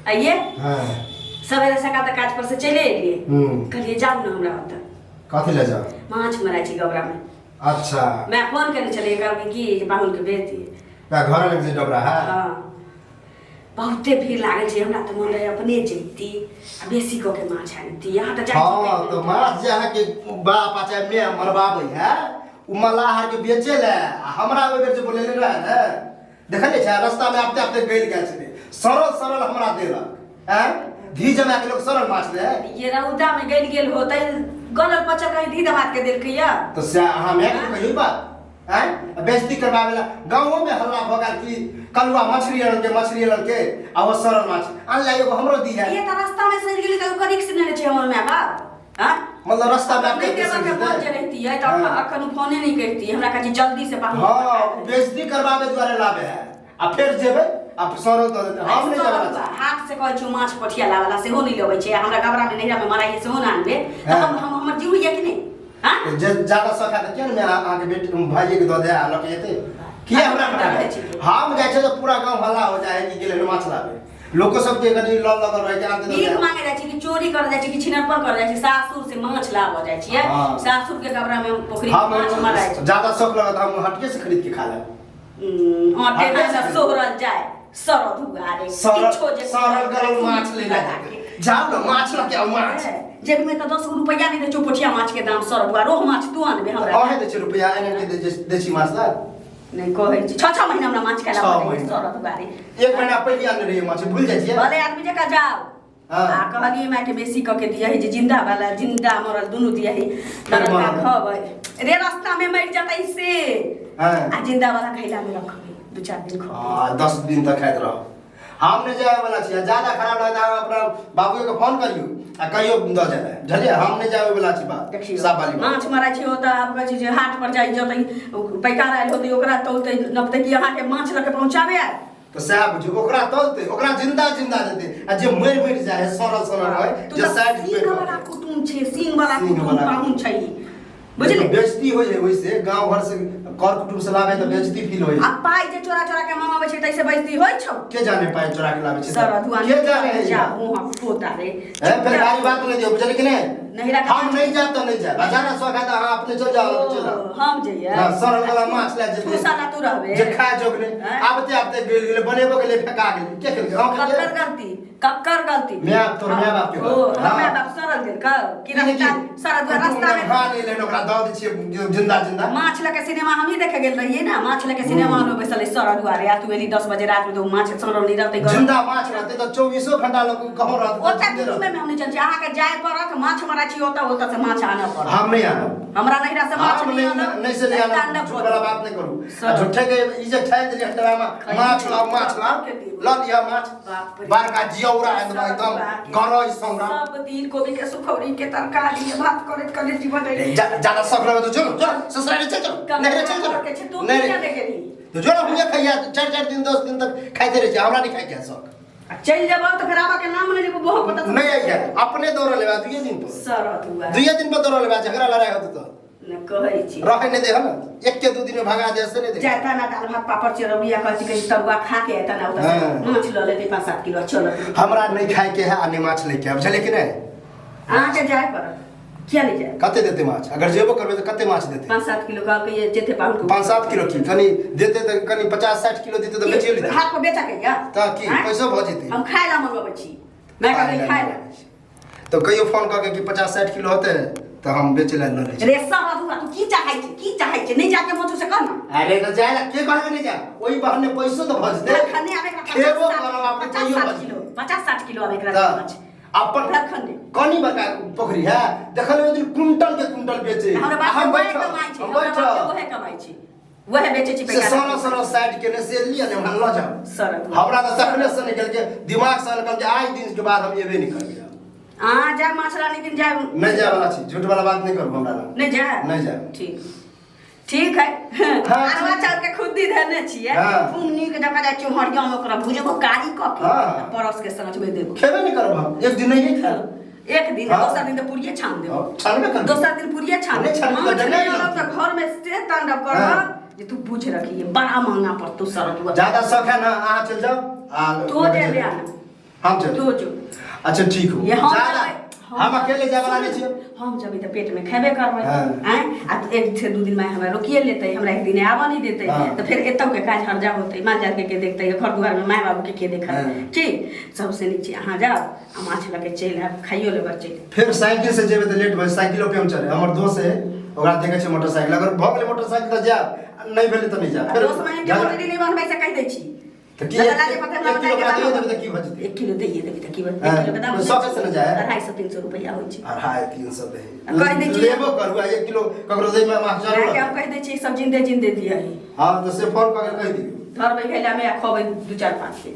आइए। हाँ। सवेरे सकाल तऽ काज पर से चले एलियै। कहलियै जाउ ने हमरा ओतऽ। कथी ले जाउ? माछ मराइ छै गबरा में। अच्छा। मैं फोन केने छलियै, कहलकै कि जे पाहुन के भेज दियै। ता घर लग जे डबरा है। हाँ, बहुते भीड़ लागल छै। हमरा तऽ मन रहै अपने जैती आ बेसी कऽ के माछ आनती। यहाँ तऽ जाइ हाँ तो माछ जे अहाँके बाप आ चाहे my मरबाबै है, उ मलाह आरके बेचे ले आ हमरा ओहि बेर जे बोलेले रहे ने, देखलियै छै रास्ता में आबते आबते गलि गेल छलै, सरल सरल हमरा देलक। आँय धी जमा के लोग सरल माछ ले। ये रौदा में गलि गेल होतै, गलल पचल कहीं धी दमाद के देलकै या। तो से अहाँ my के कहियो बात आँय बेइज्जती करबाबै ला गाँवो में हल्ला भऽ गेल कि कलुआ मछली अनलकै, मछली अनलकै आ ओ सरल माछ अनला, एगो हमरो दी है। ये तऽ रास्ता में सड़ि गेलै तऽ ओकर रिक्स नहि छै हमर my बाप। आँय मतलब रास्ता में नहि देबऽ के फोन जे रहितियै तऽ अखन फोने नहि करितियै। हमरा कहै छै जल्दी से पाहुन। हाँ, बेइज्जती करबाबै दुआरे लाबे है आ फेर जेबै आ सरल दऽ देतै। हम नहि जाबै छी। हाथ से कहै छियौ माछ पोठिया लाबला सेहो नहि लबै छै। हमरा गबरा में नैहरा में मराइए सेहो ने आनबे तऽ हम हमर जीव होइया कि नहि? हाँ? जे ज्यादा शौक है तऽ किया ने अहाँके बेटी भाइये के दऽ दे आ लऽ के जेतै? किया हमरा रहै छी। हम जाइ छियै तऽ पूरा गाँव हल्ला हो जाइ है कि गेलै माछ लाबे। लोको सबके कनि लल लगल रहै के आनते भीख मांगे जाइ छी कि चोरी कर जाइ छी कि छिनरपन कर जाइ छी? सासुर से माछ लाबऽ जाइ छियै। हाँ। सासुर के कपड़ा में पोखरी हम माछ मराइ छै। ज्यादा शौक लगत हम हटके से खरीद के खा लेब। आटे हटके से से सोहरल जाय सरद हुआ रे। सरल किछो जे सरल गरल माछ ले ले जाओ ने, माछ लऽ के आउ माछ। जेब में तऽ 10 गो रुपैआ नहि दै छौ पोठिया माछ के दाम। सरद हुआ रोह माछ तू आनबे हमरा? अहें दै छै रुपैआ, एने के दै छै देसी माछ ला। नहि कहै छी, 6 6 महीना हमरा माछ खाय ला छह पड़ै छै। महीना। सरद हुआ रे। एक महीना पहिले आनने रहियै माछ, भूल जाइ छियै। भले आदमी जकाँ जाओ। हाँ। आ कहलियै माय के बेसी कऽ के दियही, जे जिंदा वाला, जिंदा मरल दुनू दियही। फेर मरल मरल। खबै रे, रास्ता में मरि जतै से। हाँ। आ जिंदा वाला घैला में रखबै, 2-4 दिन खबै। आ 10 दिन तक खाइत रहब। हम नहि जाय वाला छी। ज्यादा खराब लगत अहाँ अपना बाबूए के फोन करियौ आ कहियौ दऽ जाय लए, बुझलियै? हम नहि जाय वाला छी बात। देखियौ, साफ वाली बात। माछ मारै छी ओतऽ। आब कहै छी जे हाट पर जाइ जतै, पैकार आयल होतै, ओकरा तौलतै नपतै कि अहाँके माछ लऽ के पहुँचाबे आयल? तऽ सएह बुझियौ, ओकरा तौलतै, ओकरा जिंदा जिंदा देतै आ जे मरि मरि जाइ है, सड़ल सड़ल रहै तू जे तऽ 60 सिंह रुपए वाला कुटुम छै, सिंह वाला सिंह कुटुम वाला। पाहुन छै ई, बुझली? बेइज्जती होइ है ओहिसे, गाँव घर से कर कुटुम से लाबे तऽ बेइज्जती फील होइ है। आ पाइ जे चोरा चोरा के मंगाबै छै तैसे बेइज्जती होइ छौ? के जाने पाइ चोरा के लाबै छै सर अधुआ के जाने है ई जा बात? मुँह पोता रे। हैं, फिर गाड़ी बात नहीं दियो, बुझलियै कि नहीं? नहिरा के हम नहीं जाब तऽ नहीं जाब। आ ज्यादा शौक है तऽ अहाँ अपने चल जाओ, ओ, चल जाओ। हम जइयै? हाँ, सड़ल वाला माछ लए जेतै। तू साला तू रहबे जे खाय जोग नहि। हैं? आबते आबते गलि गेलै, बनेबो गेलै, फेका गेलै, के खेलकै? अहाँ खेलियै? कक्कर गलती, कक्कर गलती? My तोर my बाप के ओ गलती। हमर my हाँ। बाप सड़ल गेल कल कि ई नहि रास्ता कि सड़ल कुटुम्ब रास्ता में खा नहि लेन, ओकरा दऽ दै छियै जिंदा जिंदा। माछ लऽ के सिनेमा हमही देखे गेल रहियै ने, माछ लऽ के सिनेमा हॉल में बैसल रही सड़ल दुआरे आ तू एली 10 बजे रात में तऽ ओ माछ सड़ल नहि रहतै गरम? जिंदा माछ रहतै तऽ 24 घंटा लोक कहों रहतै तऽ ओतऽ जिंदे कुटुम्बे रहतै। में हम नहि चलै छी। अहाँके जाय पड़त, माछ मरा छी ओतऽ, ओतऽ से माछ आनऽ पड़त। हम नहि आनब। हमरा नैहरा से माछ हम नहि नहि आनब। नहि से नहि आनब। तांडव झूठ वाला बात नहि करू। सर। आ झूठे के ई जे ठानि देलियै ड्रामा, माछ लाउ माछ लाउ, लऽ लिअ माछ। बाप रे। बड़का जियौरा एकदम एकदम गरई सौरा। सब दिन कोबी के सुखौरी के तरकारी भात करैत करैत जीवन रहि। ज्यादा शौक लगे तो चलो चलो ससुराल चल चलो, नैहरे चल चलो। के छै, तू नहीं किया नहि गेलही? तो जो हुए खैया, 4 4 दिन 10 दिन तक खाइते रहै छै। हमरा नहीं खाइ के शौक। आ चलि जेबौ तऽ फेर आबऽ के नाम नहि लेबो बहुत पता। नहीं आई है, अपने दौड़ लेबा दुइये दिन पर। सरत हुआ। दुइये दिन पर दौड़ लेबा, झगड़ा लड़ाई होते तो ने कहै छी। रहे नहीं दे ना, एक के 2 दिन में भगा दे से नहीं दे। जाता ना दाल भात पापड़ चरौड़ी आ कहै छी कही तरुआ खा के एता ना ओतऽ से हाँ। माछ लऽ लेतै 5-7 किलो, चलत। हमरा नहीं खाए के है आ नहीं माछ लेके है, बुझलियै कि नहीं? अहाँके जाय पड़त, किया नहि जाय? कते देते माछ? अगर जेबो करबै तऽ कते माछ देते? 5-7 किलो कहलकै जे जेते पाहुन के। 5-7 किलो की? कनि देते तऽ कनि 50-60 किलो देते तऽ बेचियो लेते। हाथ पर बेचा के या तऽ की आँय? पैसो भऽ जेतै। हम खाय ला मंगबै छी, मैं कहलियै खाय ला। तऽ कहियो फोन कऽ के कि 50-60 किलो होतै तऽ हम बेचै लए लऽ लै छी। रे सब तू की चाहै छी, की चाहै छी? नहि जाके मोचू से कह ना। अरे तऽ जाय ला के कहलकै नहि जाय? ओहि बहाने पैसो तऽ भऽ जेतै। झारखंडे आबे एकरा। खेबो करब अपने, 50 कहियो 60 भऽ किलो, जेतै। 50-60 किलो आबे एकरा तऽ माछ। अपन झारखंडे कनि बड़का पोखरी है, देखल ओहि दिन कुंटल के कुंटल बेचे। हमरा बाप हम के वहे बैठल कमाइ छै। हम हमरा बाप के बैठल वहे कमाइ छै, वहे बेचै छै से पैसा। सड़ल सड़ल साइड केने से लिअ ने, हमरा लऽ जाउ। सड़ल। हमरा तऽ तखने से निकल के दिमाग से निकल के आइ दिन के बाद हम एबे नहीं करबै। अहाँ जाय माछ लाने दिन जाय। नहीं जाय वाला छी, झूठ वाला बात नहीं करू हमरा लग। नहीं जाय? नहीं जाय। ठीक ठीक है। हाँ, अरवा ठीक। चाउर के खुद्दी धरने छियै। हाँ। खूब नीक जकाँ जाइ छियै हरिया में, ओकरा भुजबो कारी कऽ के हाँ। आ परस के साँझ में देबो। खेबे नहीं करब हम, एक दिन नहीं खायब। एक दिन हाँ। दोसर दिन तऽ पूरिये छान देबो। हाँ, छानबे करबै। दोसर दिन पूरिये छान। नहीं छानबे माछ तऽ नहि नहीं अनब तऽ घर में से तांडव करब हाँ। जे तू बुझ रखिए, बड़ा महंगा पड़तो सरतुआ। ज्यादा शौक है ना, अहाँ चल जाओ आ तो दे ले आना। हम चल तू जो। अच्छा ठीक हो। ये हम ज्यादा जेबै। हम अकेले जाए वाला नहीं छियै। हम जेबै तऽ पेटमे खेबे करबै। हाँ। आँय, आ एक से दू दिन में हमरा रोकिए लेतै, हमरा एक दिन आबऽ नहीं देतै। हाँ। तऽ फेर एतौ के काज हर्जा होतै, माल जाल के देखतै, घर दुआर में माय बाबू के देखत। हाँ। की सबसे नीक छै अहाँ जाउ आ माछ लऽ के चलि आयब, खाइयो लेबै, चलि आयब। फेर साइकिल से जेबै तऽ लेट भऽ जेतै, साइकिलो पंचर है। हमर दोस्त है, ओकरा देखै छै मोटरसाइकिल, अगर भऽ गेलै मोटरसाइकिल तऽ जायब, नहि भेलै तऽ नहि जायब। आ फेर दोस्त महिम के झगड़ा- मोटरी नहि बनबै से कहि दै छी। तऽ की दादा एक लाजे पत्थर एक किलो लगाए ओकरा के दियौ दाम। देबै तऽ की भऽ जेतै? एक किलो दैए देबै तऽ की भऽ हाँ, एक किलो के दाम सौ के से ने जाए। 250-300 रुपैआ होइ छै। 250-300 दै। आ कहि दै छियै। लेबो करू आ 1 किलो ककरो दै में माछ अहाँके चढ़ल। हम कहि दै छियै सब जिन्दे जिन्दे दिअ। हाँ तऽ से फोन कऽ के कहि दियौ। धरबै घैलामे आ खबै 2-4-5 दिन।